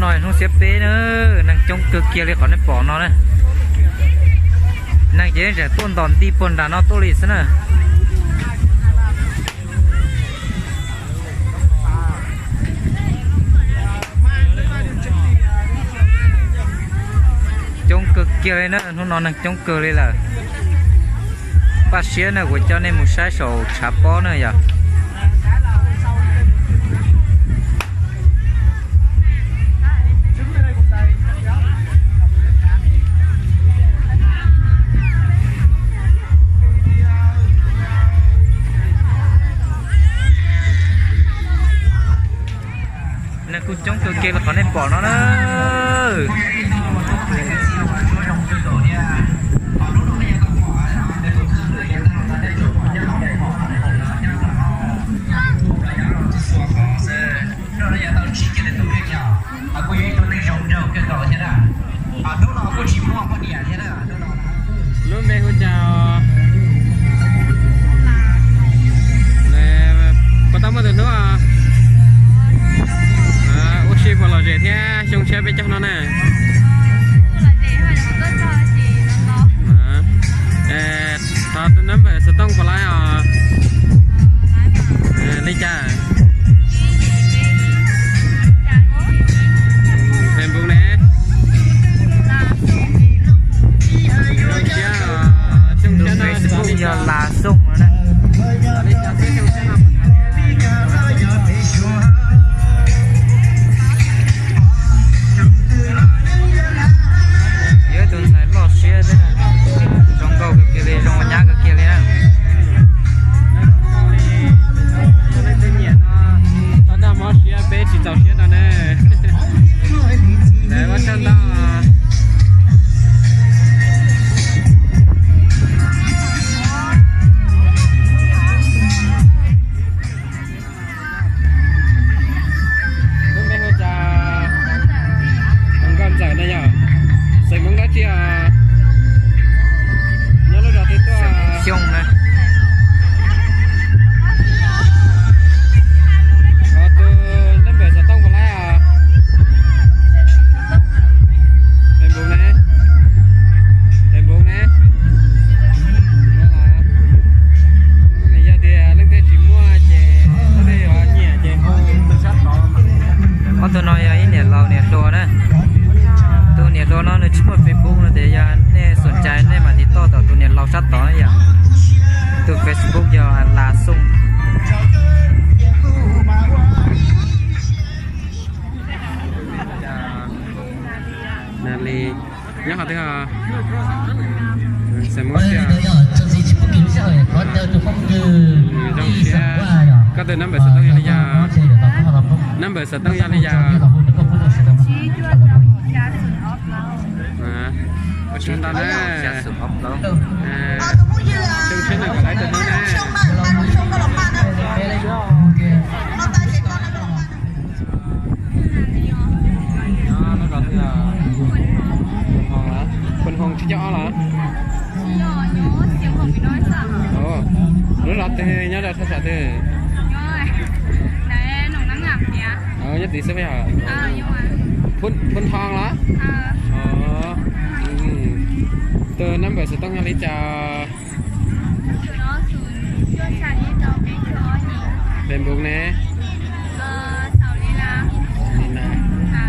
No hnub xiab peb na, neeg coob kawg kiag li qhov nej pom no na. Neeg ces tseem tuaj ntom nti puag nram no tuaj li xwb na. Coob kawg kiag li na, hnub no neeg coob kawg li lawm. Npaj siab na, kuv coj nej mus saib saum tshav pob na yom. Neeg kuj coob kawg kiag li qhov nej pom no na. Lub npe hu cas? Puas tau muaj tus hlub? Ua si puas lom zem thiab xyoo tshiab peb caug no na? Thov tus nab npawm xov tooj puas laib os? Li cas? Facebook ne? Tus Facebook yog Las Xooj no na. Yog ib tus ntxhais loj siab thiab, zoo nkauj kawg kiag li, zoo nyab kawg kiag li na. Leej twg nyiam no, thov nrog mob siab, peb tsis txaus siab rau na. Ua tsaug ntau. Lub npe hu cas? Nkauj Ntxawm na yog. Xeem Hmoob dab tsi os? Nyob lub zos twg tuaj? Xyooj na. Tus nab npawm xov tooj puas laib os? Facebook ne? Facebook ne? Yog tias leej twg tsis muaj ces, leej twg yuav nyiam ces hu tus sab tod. Ob tug no yog ib niam laus niam hluas na. Tus niam hluas no nws tsis muaj Facebook no ces yog nej xoom cai nej mam tiv toj tom tus niam laus sab tod yom. Tus Facebook yog Las Xooj. Nali, nyob qhov twg? Xeem Hmoob thiab. Zoo siab. Koj tus nab npawm xov tooj yog li cas? Nab npawm xov tooj yog li cas? Ua tsaug ntau na. Zoo siab na, kom lawv tus hlub na. Phoos Hoos tsib caug ob los? Lub zos twg nyob rau thaj tsam twg? Nyob tid xwb yog? Phoos Hoos los? Tus nab npawm xov tooj yog li cas? Facebook ne?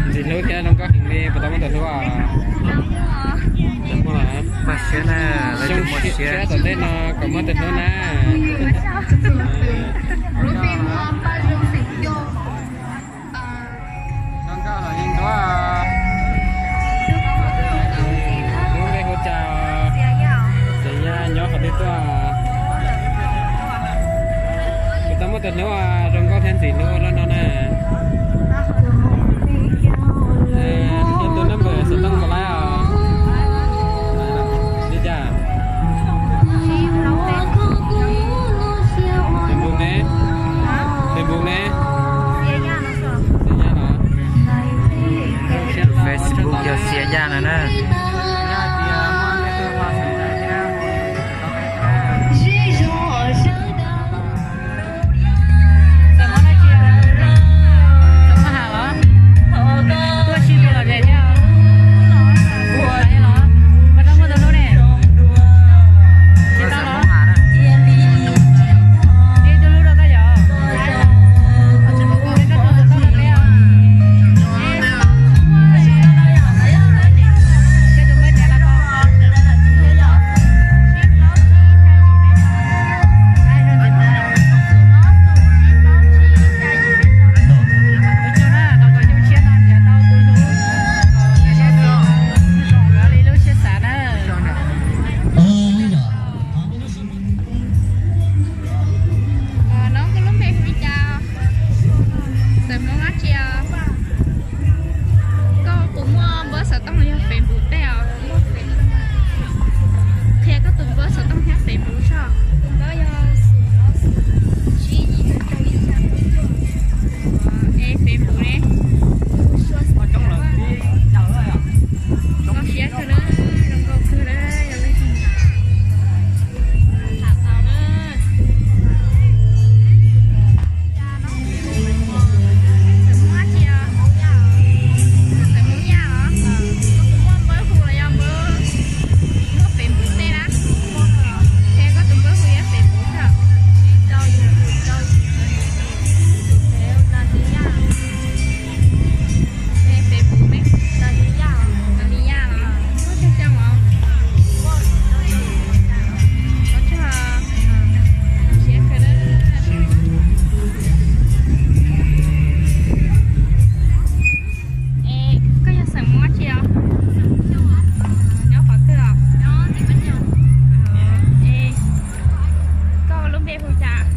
Ntxim hlub thiab zoo nkauj heev li, puas tau muaj tus hlub os? Zoo siab tom ntej no kom muaj tus hlub na. Zoo nkauj los yeej ntuav. Lub npe hu cas? Xav Yaj, nyob qhov twg tuaj? Kuv tau muaj tus hlub zoo nkauj thiab ntxim hlub ua luaj no na. Yog tus nab npawm xov tooj puas laib os? Li cas? Facebook ne? Facebook ne? Tus Facebook yog Xia Yaj no na. Tsis, koj puas muaj npawb xov tooj yog Facebook tej os? Qhia koj tus npawb xov tooj thiab Facebook tso. Es Facebook ne? Koj siab kawg na, zoo nkauj kawg na, yog leej twg nyiam tham tau na. Xeem Hmoob dab tsi os? Xeem Hmoob Yaj os? Koj puas muaj npawb hu los yog npawb, muaj Facebook tej na? Qhia koj tus npawb hu thiab Facebook tso. Facebook ne? Ntaus li Yaj los? Muaj tsawg xyoo os? Ua tsaug, siab kawg na. Es koj yog xeem Hmoob dab tsi os? Nyob qhov twg os? Es koj lub npe hu cas?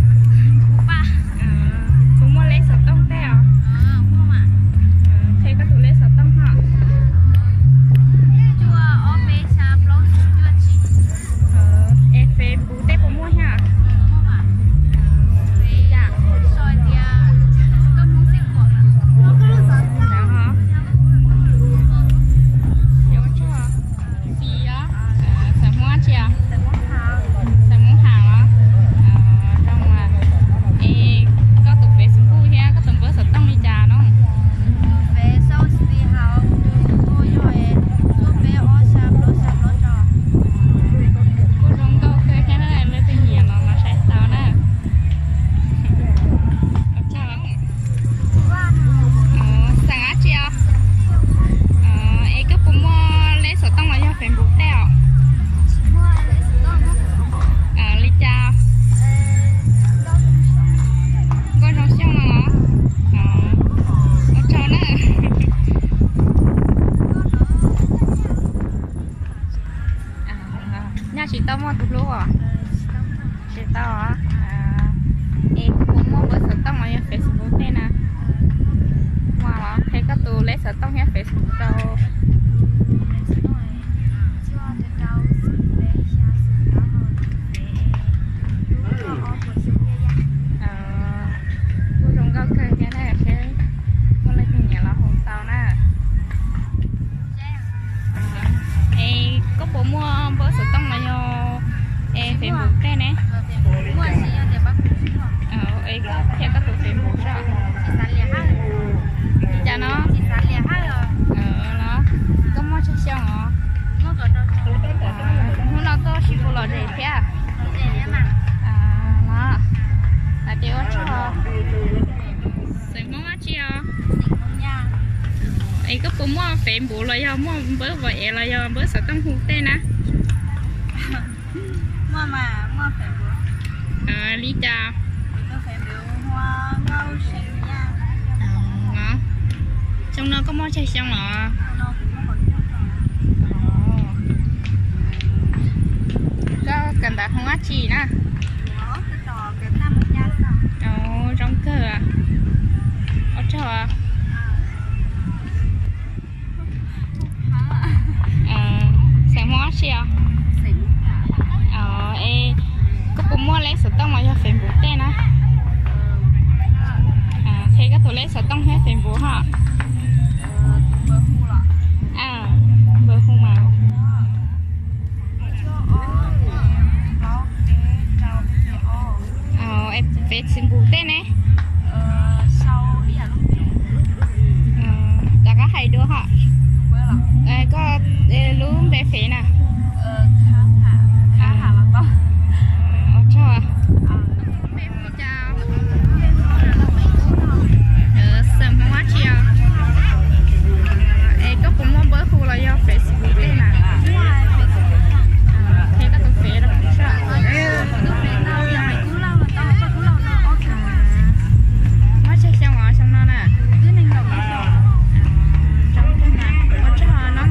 Puas muaj lej xov tooj tej os? Qhia koj tus lej xov tooj os. Es Facebook tej puas muaj thiab? Xeem Hmoob dab tsi os? Xeem Hmoob Ham los? Zoo. Es koj tus Facebook thiab koj tus npawb xov tooj li cas no? Kuj zoo nkauj kawg thiab na, leej twg nyiam los los saib tau na. Xeem dab tsi os? Es koj puas muaj lej xov tooj los yog Facebook tej os? Li cas? Nkauj Zoo Xyooj no los? Ua tsaug na. Nyaj tsis tau muaj tus hlub os? Tsis tau os. Es koj puas muaj npawb xov tooj los yog Facebook tej na? Muaj los? Qhia koj tus lej xov tooj thiab Facebook rau. Kuj zoo nkauj kawg thiab na, seb muaj leej twg nyiam los hu tau na. Es koj puas muaj npawb xov tooj los yog Facebook tej ne? Qhia koj tus Facebook tso. Li cas no? Los, koj muaj tsawg xyoo os? Hnub no koj sib pus lom zem thiab? Los, hais tias ua tsaug. Xeem Hmoob dab tsi os? Es koj puas muaj Facebook los yog muaj npawb vauv ev los yog npawb xov tooj hu tej na? Li cas? Xyoo no koj muaj tsawg xyoo los? Koj kawm ntawv hoob dab tsi na? Zoo kawg. Ua tsaug. Xeem Hmoob dab tsi os? Es koj puas muaj lej xov tooj los yog Facebook tej na? Qhia koj tus lej xov tooj thiab Facebook ho. Npawb hu mas. Facebook tej ne? Rov qab hais dua ho. Koj lub npe fev na? Ua tsaug. Xeem Hmoob dab tsi os? Es koj puas muaj npawb hu los yog Facebook tej na? Qhia koj tus fev rau kuv saib. Muaj tsawg xyoo os xyoo no na? Zoo kawg na, ua tsaug no.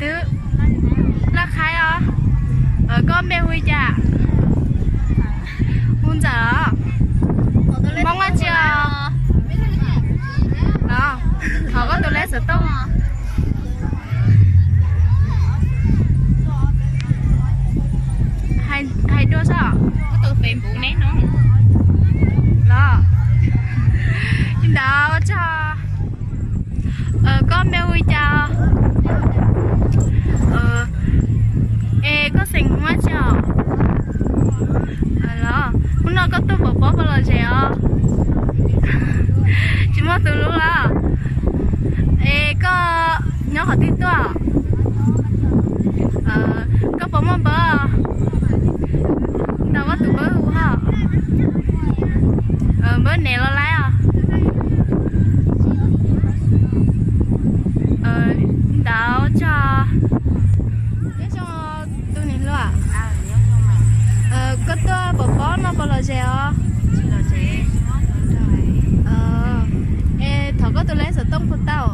Twb Laj Khaib os. Koj npe hu li cas? Hu Ntxawm os. Hmoob dab tsi os? Los, thov koj tus lej xov tooj. Hais dua soj. Koj tus Facebook ne no. Los, li ntawd ua tsaug. Koj npe hu li cas? Es koj xeem Hmoob dab tsi os? Los, hnub no koj tuaj pov pob puas lom zem os? Tsis muaj tus hlub los? Es koj nyob qhov twg tuaj? Koj puas muaj npawb? Ntaus koj tus npawb hu hos. Npawb nev los laib os. Ntawd tso. Nyob zoo tus niam hluas. Koj tuaj pov pob no puas lom zem os? Es thov koj tus lej xov tooj puas tau?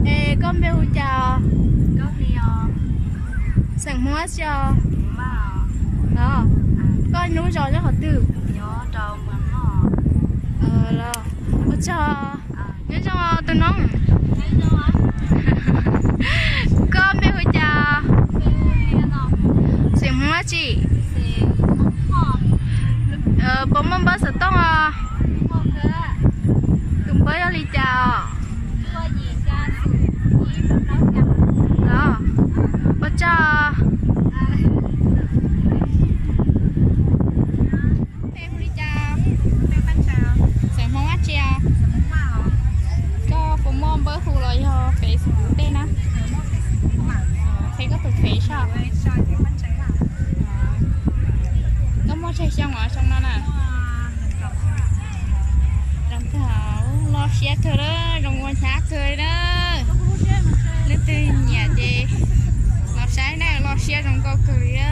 Es koj npe hu cas? Xeem Hmoob dab tsi os? Koj lub zos nyob qhov twg? Ua tsaug. Nyob zoo tus noob. Koj npe hu cas? Xeem Hmoob dab tsi? Puas muaj npawb xov tooj os? Tus npawb yog li cas os? Ua tsaug. Npe hu li cas? Xeem Hmoob dab tsi os? Koj puas muaj npawb hu los yog Facebook tej na? Qhia koj tus fev soj. Koj muaj tsawg xyoo os xyoo no na? Zoo kawg, loj siab kawg na, zoo ua hnyav kawg li na. Leej twg nyiam ces los saib na, loj siab zoo nkauj kawg li na.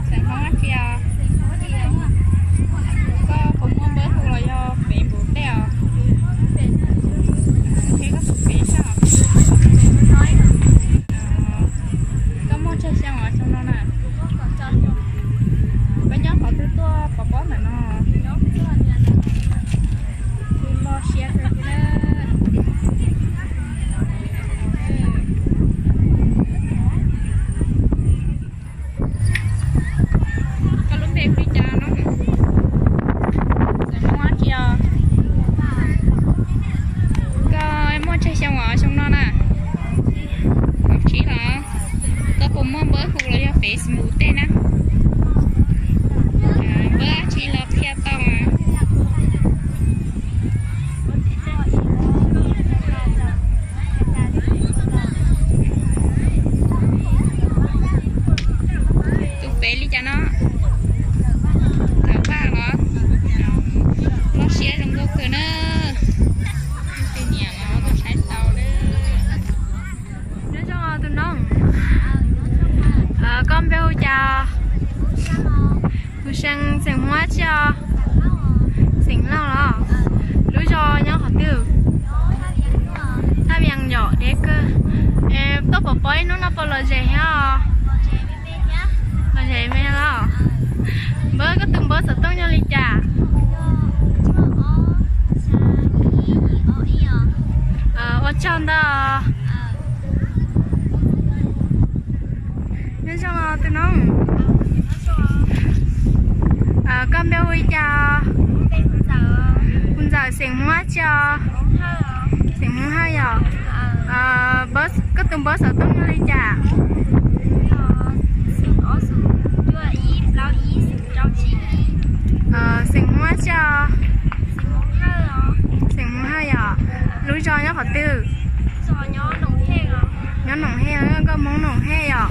Xeem Hmoob dab tsi os? Koj puas muaj npawb hu los yog Facebook tej os? Qhia koj tus fev soj. Koj muaj tsawg xyoo os xyoo no na? Koj nyob qhov twg tuaj pov pob ntawm no? Loj siab kawg li na. Koj lub npe hu li cas no? Xeem Hmoob dab tsi os? Koj muaj tsawg xyoo os xyoo no na? Kaum tsib los? Koj puas muaj npawb hu los yog Facebook tej na? Npawb dab tsi los qhia tau mas. Tus fev li cas no? Tawm Vaj los? Loj siab zoo nkauj kawg na. Tus niam los tuaj saib tau lawm. Nyob zoo tus noob. Koj npe hu cas? Hu Seej, xeem Hmoob dab tsi os? Xeem Lauj los? Lub zos nyob qhov twg? Thaj Vias yom, deb kawg. Tuaj pov pob ib hnub no puas lom zem thiab os? Lom zem me los? Npawb, koj tus npawb xov tooj yog li cas? Ua tsaug ntau. Nyob zoo tus noob. Koj npe hu li cas? Hu Ntxawm, xeem Hmoob dab tsi os? Xeem Hmoob Hawj yom. Koj tus npawb xov tooj yog li cas? Xeem Hmoob dab tsi os? Xeem Hmoob Hawj yom. Lub zos nyob qhov twg? Nyob Noom Hej, koj Hmoob Noom Hej yom.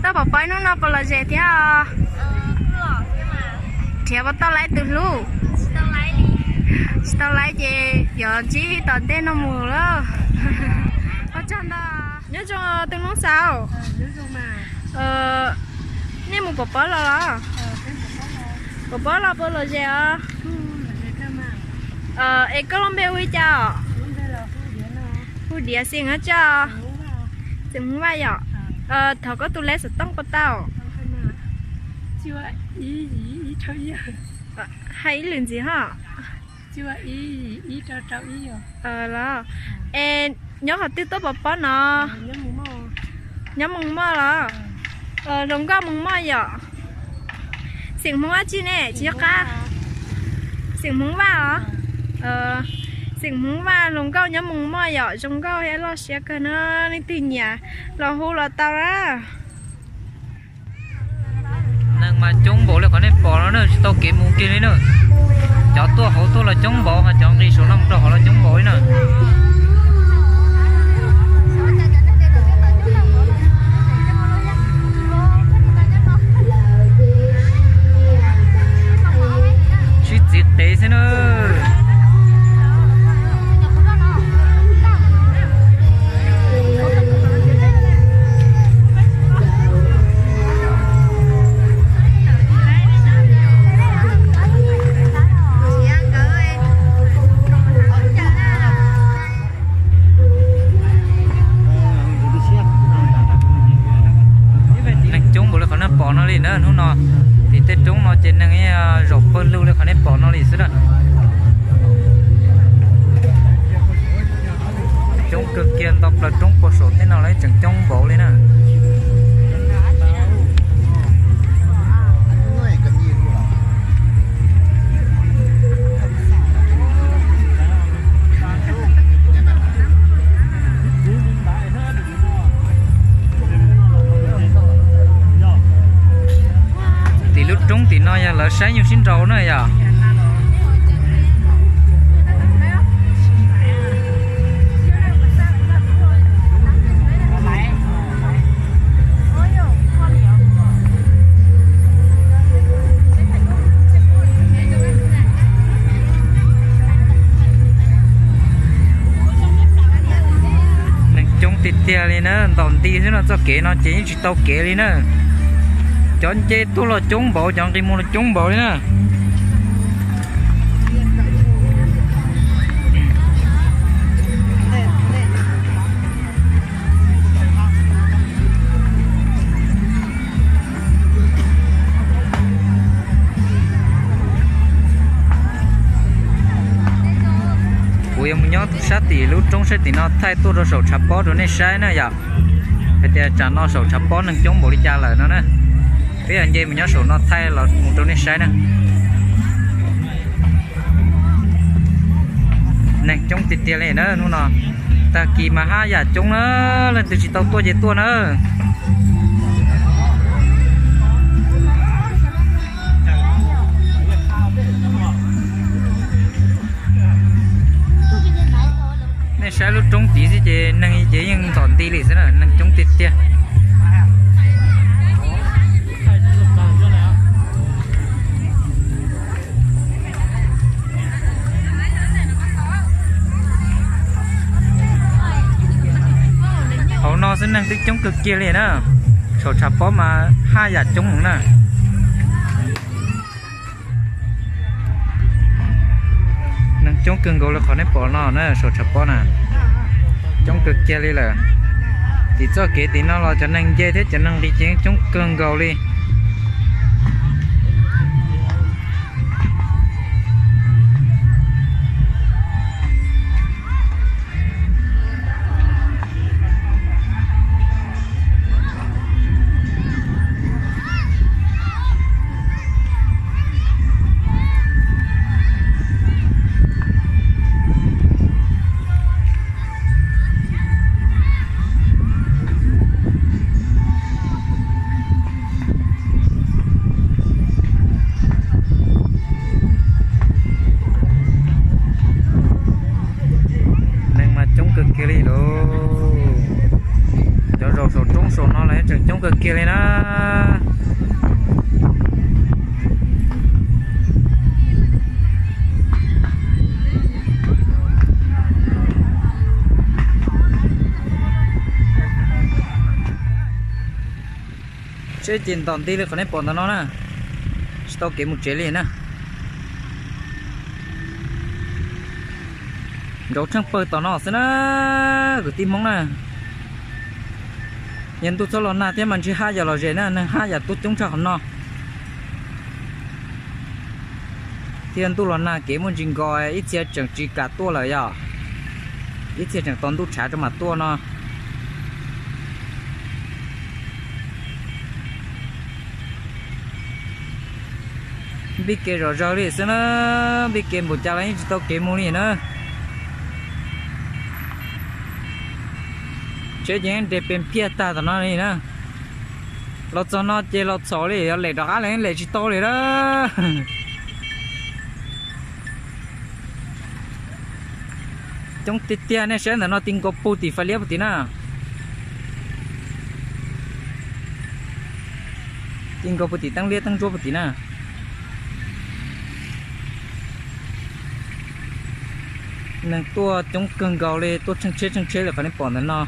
Tuaj pov pob ib hnub no puas lom zem thiab os? Nrhiav puas tau lawv tus hlub? Tsis tau lawv ces yuav ntsib tom ntej no mus lauj. Ua tsaug ntau. Nyob zoo tus Hmoob Xauv. Nej mus pov pob los los? Pov pob los puas lom zem os? Es koj lub npe hu li cas os? Hu Diav, xeem dab tsi? Xeem Hmoob Vaj yom. Thov koj tus lej xov tooj puas tau? Hais ib lwm ntxiv hos. Los, es nyob qhov twg tuaj pov pob no? Nyob Moos Moj los? Hluas nkauj Moos Moj yom. Xeem Hmoob dab tsi ne? Tsis nco qab. Xeem Hmoob Vaj os. Xeem Hmoob Vaj, hluas nkauj nyob Moos Moj yom. Zoo nkauj thiab loj siab kawg na, leej twg nyiam los hu los tau na. Neeg mas coob npaum li qhov nej pom no na, tsis tau kev mus kiag li na. Cov tuaj hauv tuaj los coob npaum, ho cov nqis saum no mus rau hauv los coob npaum li na. Sib txiv qev xwb na. Neeg coob npaum li qhov nej pom no li na hnub no. Tim tej roob no ces neeg zaum pawg lug li qhov nej pom no li xwb na. Coob kawg kiag, nto plaws roob puag saum tej no los tseem coob npaum li na. Tim lub roob tim no yog lawv saib nyuj sib nraus na yom. Neeg coob tiag tiag li na, ntaus nti xwb no, txoj kev no ces yeej tsis tau kev li na. Cov nce tuaj los coob npaum, cov nqis mus los coob npaum li na. Kuv yuav mus nyob sab tim lub roob sab tim no thaij tuaj rau saum tshav pob rau nej saib na yom. Hais tias tsam no saum tshav pob neeg coob npaum li cas lawm no na. Peb yog nce mus nyob saum no thaij los mus rau nej saib na. Neeg coob tiag tiag li na hnub no. Tag kis mas haj yam coob na, leej twg tsis tau tuaj ces tuaj na. Nej saib lub roob tid xwb ces neeg ces yeej ntxhov nti li xwb na, neeg coob tiag tiag. Hauv no xwb neeg twb coob kawg kiag li na. Saum tshav pob mas haj yam coob heev na. Neeg coob kawg nkaus li qhov nej pom no na, saum tshav pob na. Coob kawg kiag li lawm. Tim txoj kev tim no los cov neeg nce thiab cov neeg nqis ces coob kawg nkaus li. Neeg mas coob kawg kiag li lauj. Cov zaum saum roob saum no los tseem coob kawg kiag li na. Tsheb ces ntom nti li qhov nej pom ntawm no na, tsis tau kev mus tsev li na. Nrau tsheej pawg tom no xwb na, kwv tij Hmoob na. Yog ntuj txhob los nag thiab mas ntshe haj yam lom zem na, neeg haj yam tuaj coob tshaj qhov no. Thiab ntuj los nag kev muaj ntsis nkos, ib txhia tseem tsis kam tuaj lawm yom, ib txhia tseem tos ntuj tshav rau mam tuaj no. Npij kev zom zaws li xwb na, npij kev npaum cas los yeej tsis tau kev mus li na. Tsheb ces nres pes phiaj tag tom no li na. Los txog no ces los txhaum li, yog lem rov qab los lem tsis tau li na. Coob tiag tiag, nej saib ntawm no ti nkaus puag tim fais liab puag tim na. Ti nkaus puag tim teeb liab teeb ntsuab puag tim na. Neeg tuaj coob kawg nkaus li, tuaj tsheej tsheb tsheej tsheb li qhov nej pom ntawm no.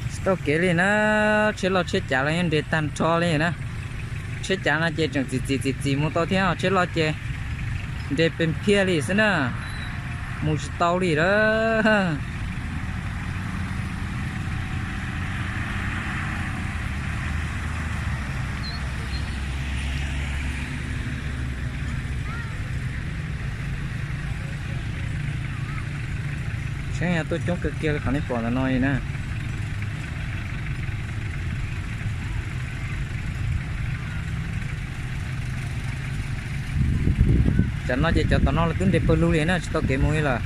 Tsis tau kev li na, tsheb loj tsheb cav los yeej nres tag nrho li na. Tsheb cav no ces tseem txim txim txim txim mus tau thiab, tsheb loj ces nres pes phiaj li xwb na, mus tsis tau li lawm. Tsheb tuaj coob kawg kiag li qhov nej pom ntawm no li na. Tam no ces cov tom no los twb nres pawg lug li na, tsis tau kev mus li lawm.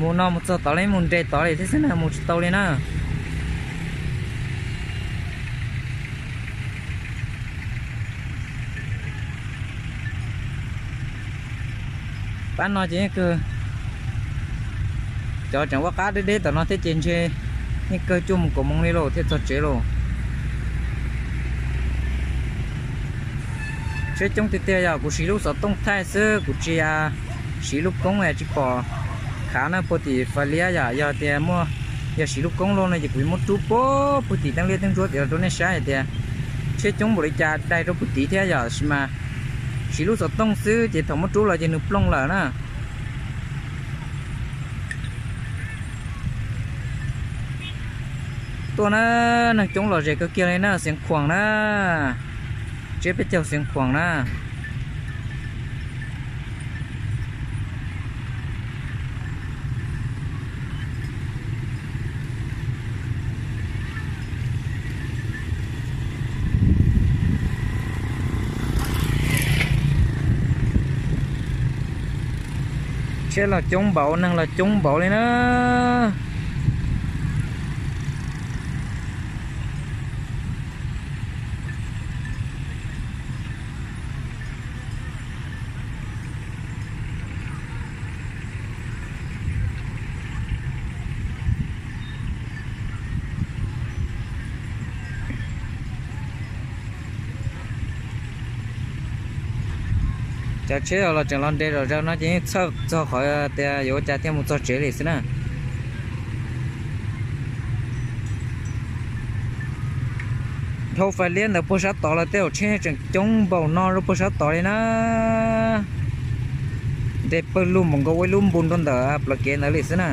Mus no mus txog tod li, mus nres tod li thiab xwb na, mus tsis tau li na. Pab no ces yeej kawg, cov tseem ua qab deb deb tom no thiab ces ntshe yeej kawg cuaj mus kaum moos li lauj thiaj txog tsev lauj. Tsheb coob tiag tiag, yog kuv siv lub xov tooj thaij xwb, kuv tsis siv lub koob es tsis pom khav na puag tim fais liab yom. Yog tias muaj, yog siv lub koob lauj no ces kuv muab rub puag tim teeb liab teeb ntsuab tim no rau nej saib hais tias tsheb coob npaum li cas dai rau puag tim thiab yom, tab sis mas siv lub xov tooj xwb ces thaum muab rub los ces nws plooj lawm na. Tuaj na, neeg coob lom zem kawg kiag li na, Xiav Khuam na, tsiab peb caug Xiav Khuam na. Tsheb los coob npaum, neeg los coob npaum li na. Cov tsheb los tseem los nres zom zaws no ces yeej txhawj txog qhov tias yuav ua cas thiaj mus txog tsev li xwb na. Dhau fais liab ntawd puag sab tod lawm tej zaum tsheb tseem coob npaum no rau puag sab tod li na. Nres pawg lug npaum nkaus ua ib lub npus rau ntawm plawv kev ntawd li xwb na.